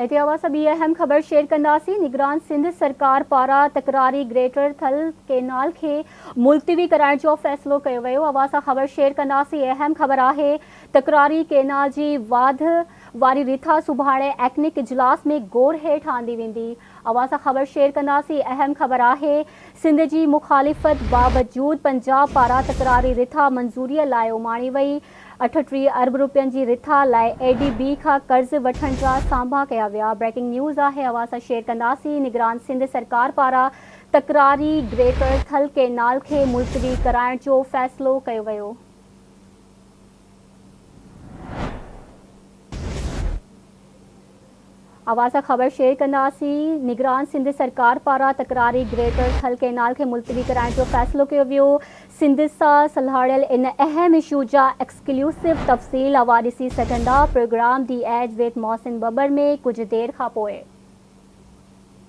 هتي اوهان سان ٻي اهم خبر شيئر ڪنداسين، نگران سنڌ سرڪار پاران تڪراري گريٽر ٿل ڪينال کي ملتوي ڪرائڻ جو فيصلو ڪيو ويو، اوهان سان خبر شيئر ڪنداسين، اهم خبر آهي تڪراري ڪينال جي واڌ واري رٿا سڀاڻي ايڪنڪ اجلاس ۾ غور هيٺ آندي ويندي، اوهان سان خبر شيئر ڪنداسين، اهم خبر آهي سنڌ جي مخالفت باوجود پنجاب پاران تڪراري رٿا منظوري لاء اماڻي وئي، 38 ارب روپين جي رٿا لاء اي ڊي بي کان قرض وٺڻ جا سانڀا ڪيا ويا، بريڪنگ نيوز آهي اوهان سان شيئر ڪنداسين، نگران سنڌ سرڪار پاران تڪراري گريٽر ٿل ڪينال کي ملتوي ڪرائڻ جو فيصلو ڪيو ويو. اوهان سان خبر شيئر ڪنداسين، نگران سنڌ سرڪار پاران تڪراري گريٽر ٿل ڪئنال کي ملتوي ڪرائڻ جو فيصلو ڪيو ويو، سنڌ سان سلهاڙيل ان اهم اشو جا ايڪسڪليوسو تفصيل اوهان ڏسي سگهندا programme the edge with Mohsin Babar ۾ ڪجهه دير کانپوء.